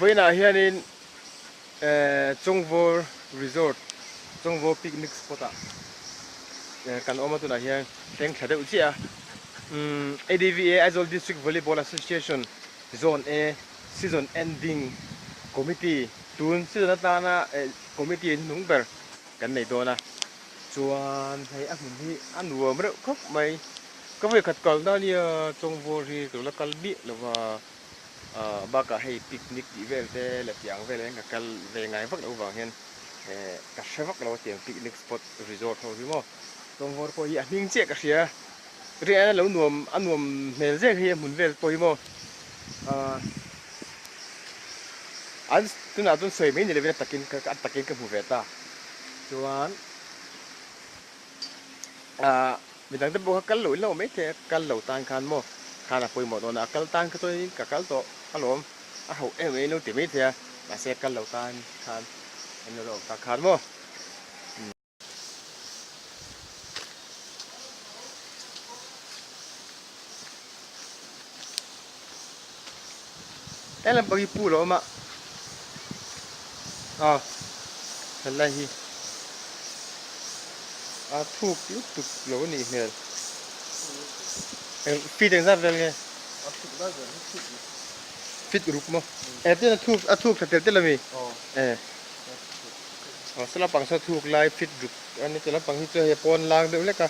Vawiinah hianin Chawngvawr Resort, Chawngvawr Picnic Spot ah kan awm a, tunah hian thleng thla deuh chiah a. ADVA, Aizawl District Volleyball Association Zone A Season Ending Committee tun season atana committee hnuhnung ber kan nei dawn a. Chuan hei a hmun hi a nuam reuh khawp mai. Ka vawikhat kalna ania Chawngvawr hi ka lo la kal miah lo va. Ahh bakah hei picnic tih vel te leh tiang vel hian ka kal ve ngai vak loh vang hian eh ka hre vak lo a tiang picnic spot resort ho hi maw. Chawngvawr pawh hi a hming chiah ka hria. Riah a lo nuam a nuam hmel zek hi a hmun vel pawh hi maw. Ahh an tunah chuan sawi mai ni lovin a takin a takin ka hmu ve ta. Chuan ahh midang te pawh kha kal loh in lo mai thei a, kal lo tan khan maw khan a pawimawh dawn a, a kal tan kha chuan ka kal tawh alawm a hauh em em in lo ti mai thei a, mahse a kal lo tan khan an lo la awm tak khan maw. He lampang hi pool a awm a aw helai hi a thuk lutuk lo a nih hmel feet engzat vel nge feet ruk maw eh tin a thuk a thuk tha tel tel ami eh aw saw lampang saw thuk lai feet ruk a ni chu lampang hi chu hei a pawn lang deuh hlek a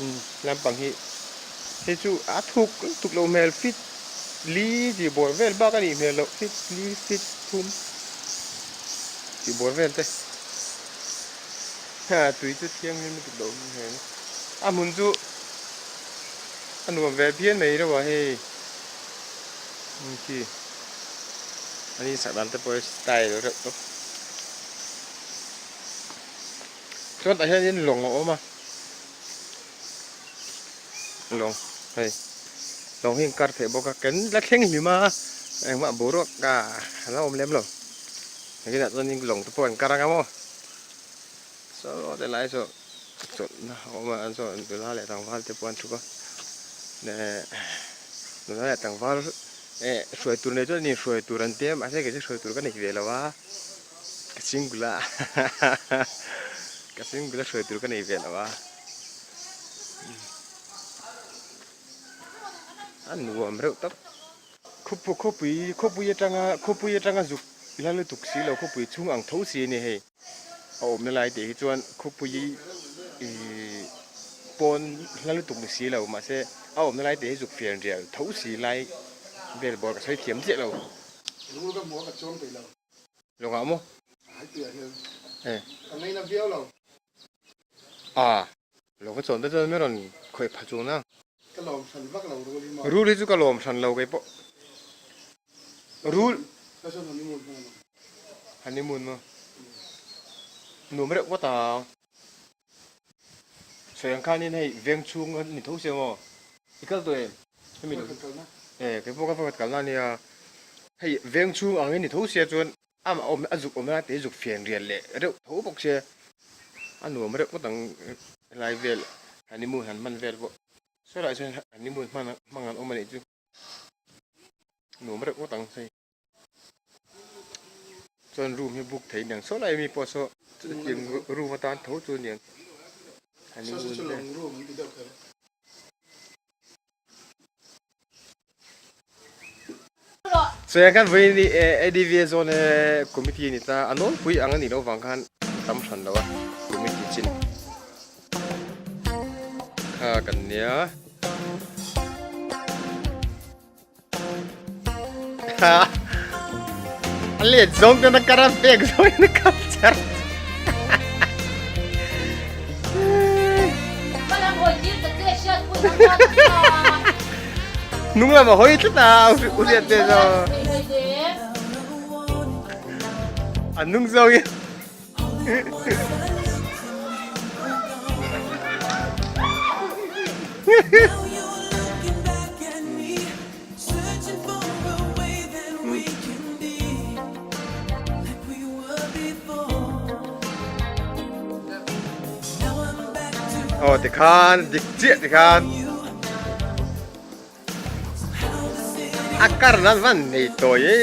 umm lampang hi hei chu a thuk lutuk loh hmel feet Li tih bawr vel bak a nih hmel loh fit li fit thum tih bawr vel te ha tui chu thianghlim lutuk loh hmel a hmun chu a nuam ve phian mai reuh a hei khi an insak dan te pawh hi style reuh tawp chuan tah hianin lawng a awm a. Lawng hei lawng hi inkar theih bawk a kan la thleng hlim a engmah boruak a la awm lem lo nakinah chuanin lawng te pawh an kar anga maw saw te lai saw chawlhna a awm a an saw nula leh tlangval te pawh an thup a leh nula leh tlangval eh hruai tur nei chuan inhruai tur an tia mahse kei chu hruai tur ka nei ve lo a ka single a ka single a hruai tur ka nei ve lo a. A nuam reuh tak. Khawpui khawpui khawpui atanga khawpui atanga zuk la lutuk si lo khawpui chhung ang tho si a ni hei. A awmna lai tih hi chuan khawpui ihh pawn hla lutuk ni si lo mahse a awmna lai tih hi zuk fian rial tho si lai vel bawr ka sawi thiam chiah lo. Rul ka hmu a ka chuang thei lo. Lawngah maw? Hai tuiah hian ka ngaina viau lo. A, lo ka chawn te chuan min rawn khawih pha chung na. Ka lawm hran vak lo rul hi maw? Rul hi chu ka lawm hran lo kei pawh. Rul. Ka chuan honeymoon hman a maw? Honeymoon maw? Nuam reuh ngawt ang. Sawi ang khanin hei veng chhung a ni tho sia maw? I kal tawh em? Hemi lo. Eh, kei pawh ka pakhat kalna a nia. Hei veng chhung ang hi ni tho sia chuan Amah awm a zuk awm lai te zuk fian rial leh reuh tho bawk sia a nuam reuh ngawt ang helai vel honeymoon han hman vel pawh sawi lah chuan honeymoon hman hmang an awm a nih chu nuam reuh ngawt ang hei chuan room hi book thei aniang saw lai mi pawh saw chutiang room atan tho chu aniang honeymoon te. Chuan kan vawiin hi ADVA zawn e committee a ni ta a nawlpui ang a nih loh vang khan tam hran lo a committee chin kha kan nia a let zawng ten a kar a bag zawng in a kal char. Nung lama hawi tlat a u riat te zo. A nung zawng in. Aw tikhan dik chiah tikhan a kar nan van nei tawi e.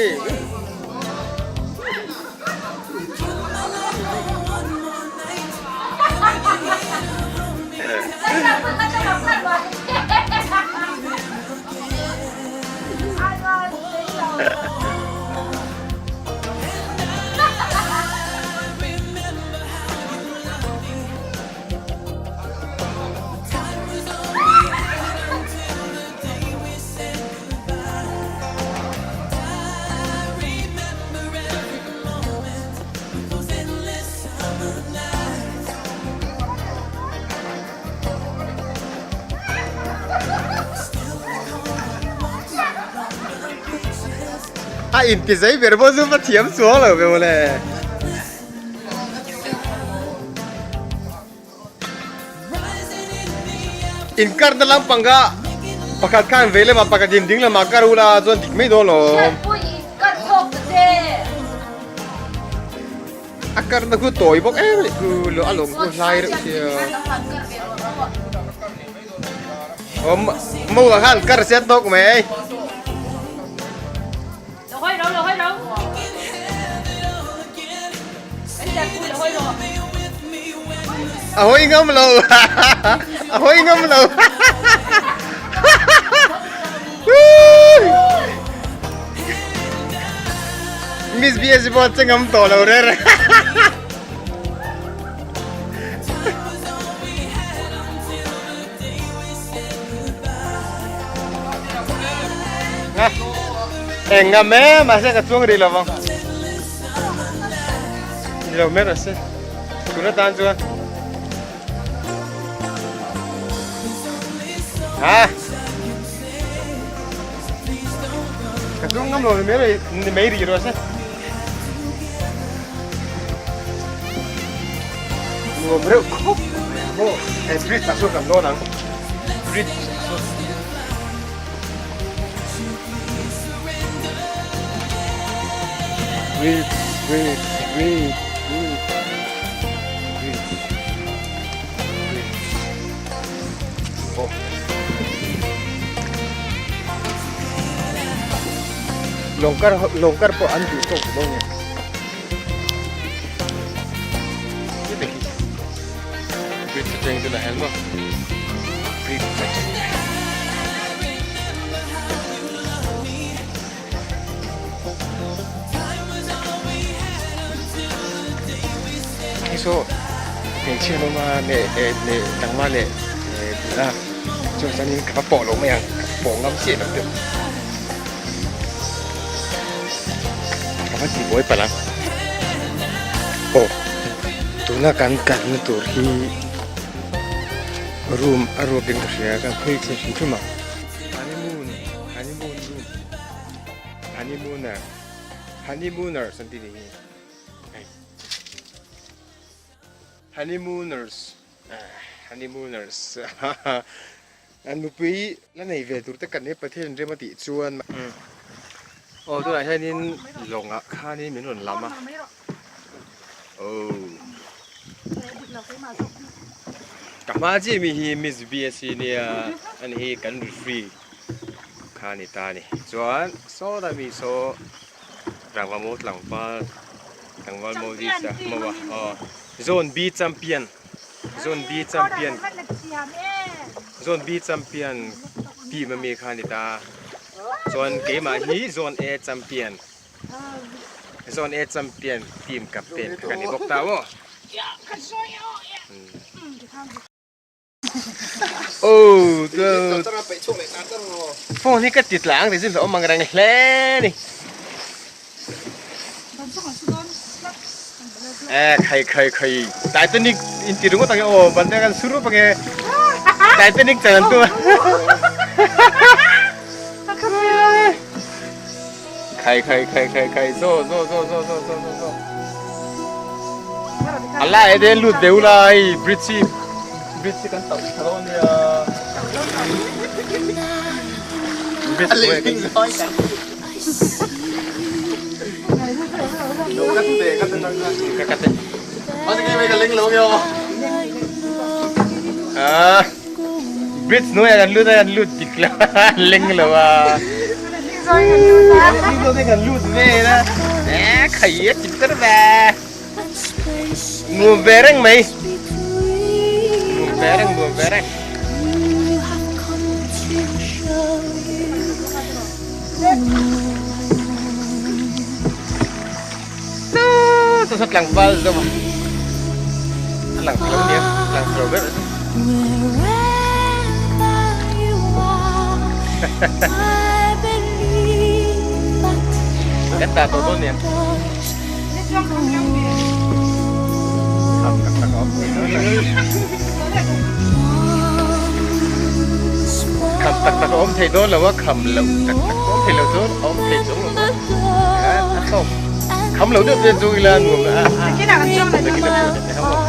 A inti zei ber pawh chu va thiam chuang lo ve mawle. Inkarna lampang kha pakhat khan vei lamah pakhat in ding lamah kar ula chuan dik mai dawn lawm. A karna khu tawi bawk em a khu a lawm khu hlai reuh sia. Aw mo ah khan kar set tawk mai. A hawi ngam lo a hawi ngam lo Miss BS pawh che ngam tawh lo rere Eng ngam e mahse ka chuang rih lo vang ni lo mer ase tuna tan chuan ha ka chuang ngam lo ni mai ni mai rih rawh se nuam reuh khawp mai a maw he bridge ah sawn kan lawn ang bridge ah sawn Bridge, bridge, bridge, bridge, bridge, bridge. Oh. Longkar longkar pawh an duh tawk dawn nge. Bridge atang chu la hel maw? Bridge atang. Hei saw hmeichhia an awm a leh eh leh tlangval leh eh nula chuan chuanin ka va pawh lo mai ang ka pawh ngam chiah lo deuh ka va ti buai palh ang aw tuna kan kalna tur hi room a ruak in ka hria kan khawi thlen hrim hrim ang honeymoon honeymoon room honeymooner honeymooners an ti ni hi hei honeymooners honeymooners an nupui la nei ve tur te kan nei Pathian in rem a tih chuan aw tunah hianin lawngah khanin min rawn lam a oh ka hma chiah mi hi Miss BSc nia ani hi kan referee kha a ni ta a ni chuan sawta mi saw rangva maw tlangval tlangval Moses a maw a aw zone B champion zone B champion zone B champion team ami kha a ni ta chuan keimah hi zone A champion zone A champion team captain kha ka ni bawk ta maw. Oh, phone hi ka ti tlang ti chu hlawm ang reng hle ni. Eh, khai khai khai. Titanic in ti ringawt ang e aw, ban te kan sur rup ang e. Titanic chan an tum a. Khai khai khai khai khai zo zo zo zo zo zo zo zo ala e den lut deuh lai bridge hi bridge hi kan tauh tha dawn nia bridge Bridge hnuaiah kan lut a, kan lut dik lo a, leng lo a. Kan lut vel a, eh khai a chip ber ve. Nuam ve reng mai. Nuam ve reng, nuam ve reng. saw tlangval zawk a a lang pha lo nia lang pha lo ber chu. Kan ta tawh dawn nia. Kham tak tak a awm thei dawn lo. Kham tak tak a awm thei dawn lo a, kham loh tak tak a awm thei lo chuan a awm thei chuang lo a. A tawp. Kham lo deuh chuan chu ila nuam a. Takin a chuan a hau a.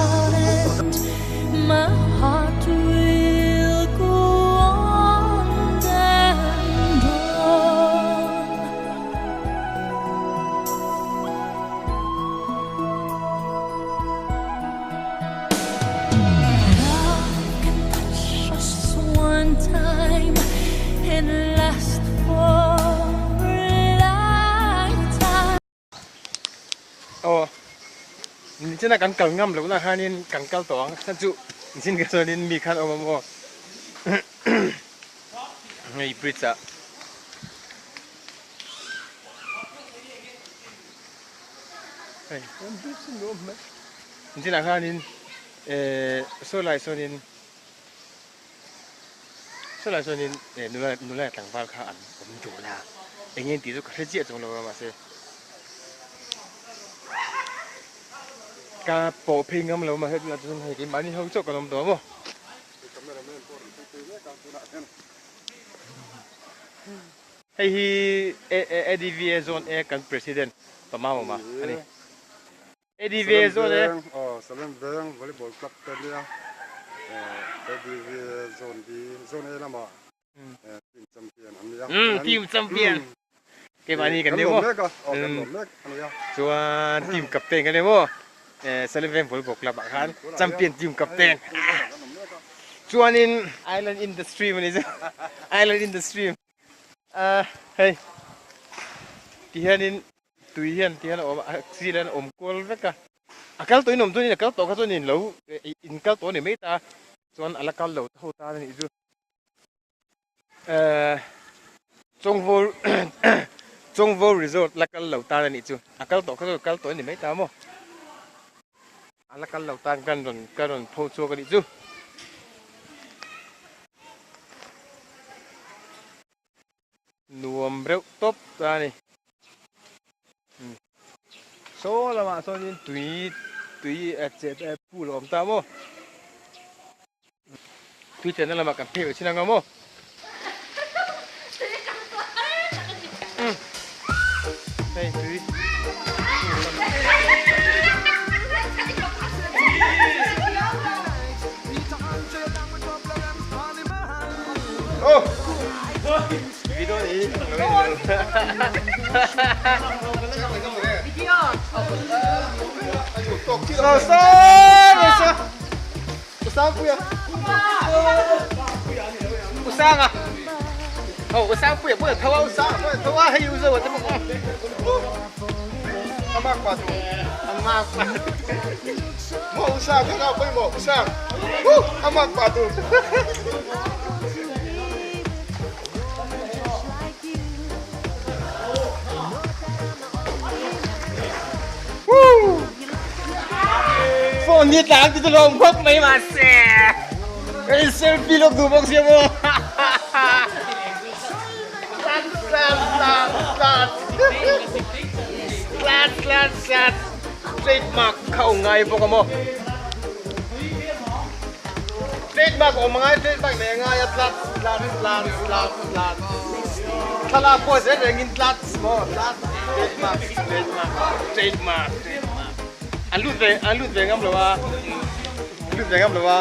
Aw nichina kan kal ngam lohna khanin kan kal tawh ang chhan chu nichin kha chuanin mi khan awm a maw hei bridge ah. Hei bridge chu nuam mai nichinah khanin ehh saw lai sawnin saw lai sawnin eh nula nula leh tlangval kha an awm dun a eng nge tih chu ka hre chiah chuang lo a mahse ka pawh phei ngam lo mahse tunah chuan hei keimahni ho chauh kan awm tawh a maw. Hei hi ADVA Zone A kan President Pama Mawma a ni. ADVA Zone A. Salem Veng Volleyball Club te nia ADVA Zone B Zone A lamah team champion an nia. Team champion. Keimahni kan ni maw? Chuan team captain kan ni maw? Salem Veng Volleyball Club ah khan champion team captain. Chuanin Island in the stream a ni chu. Island in the stream. Hei ti hianin tui hian ti hian a awm a chi hian a awm kual vek a. A kal tawhin awm chuan a kal tawh kha chuan in lo in kal tawh a ni mai ta. Chuan a la kal lo ho tan a nih chu. Chawngvaw Chawngvaw Resort la kal lo tan a nih chu a kal tawh kha chu kal tawh a ni mai ta maw a la kal lo tan kan rawn ka rawn pho chhuak a nih chu. Nuam reuh tawp ta a ni saw lamah sawnin tui tui pool a awm ta maw. Tui chenna lamah kan phei ve chin anga maw? Hei tui. Oh! Video ni. Video. So so so. U Sangpuia U Sanga Oh U Sangpuia pawh a tho a U Sanga pawh a tho a hei U Zoa te pawh A mak pa tu A mak pa tu Maw U Sang kha nga pawimawh U Sang A mak pa tu Phone hi tlang ti chu lawm khawp mai mahse ka in selfie lawk duh bawk sia maw tlan tlan tlan tlan tlan tlan tlan trademark kha awm ngai bawk a maw trademark awm ngai trademark nei ngai a tlat tlan tlan tlan tlan thlalak pawh zel rengin tlat maw tlat trademark trademark trademark trademark an lut ve an lut ve ngam lo a an lut ve ngam lo a.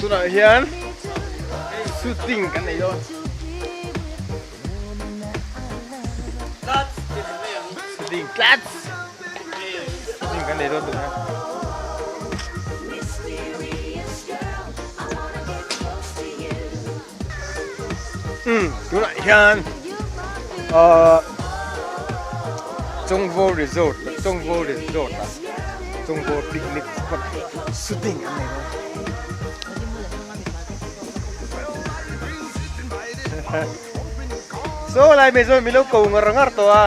Tunah hian shooting kan nei dawn. Shooting tlats. Shooting kan nei dawn tunah. Umm tunah hian ahh Chawngvaw resort Chawngvaw resort ah Chawngvaw picnic spot shooting an nei dawn. Saw lai mai chuan min lo ko ngar ngar tawh a.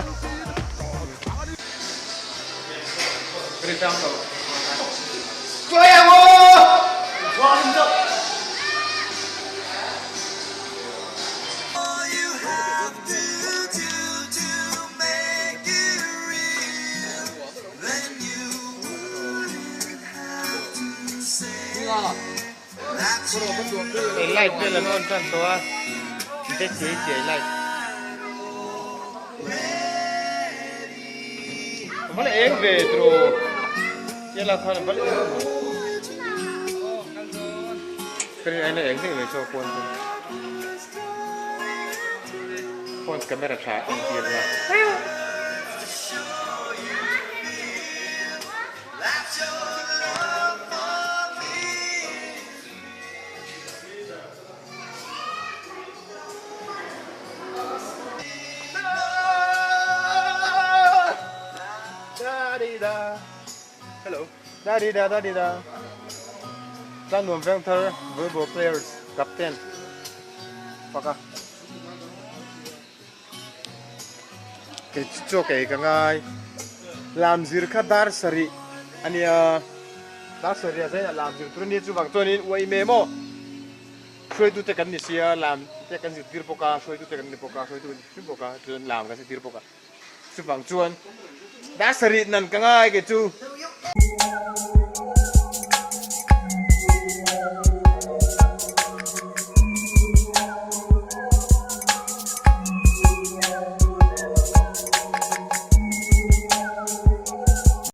Light vel an on tan tawh a, de chiai chiai light. Va la eng ve tiraw tia lak khan va la eng ve ka rin aina eng daih mai saw phone chu phone camera tha a en tir na. Tlannuam Vengthar volleyball players captain faka kei chu chaw kei ka ngai lam zir kha dar sarih ania dar sarih ah zain ah lam zir tur ania chuvang chuanin uaime maw. Hruaitute kan ni sia, lam te kan zirtir bawk a, hruaitute kan ni bawk a, hruaitu kan ni hrim bawk a, chuan lam kan zirtir bawk a. Chuvang chuan dar sarih nan ka ngai kei chu.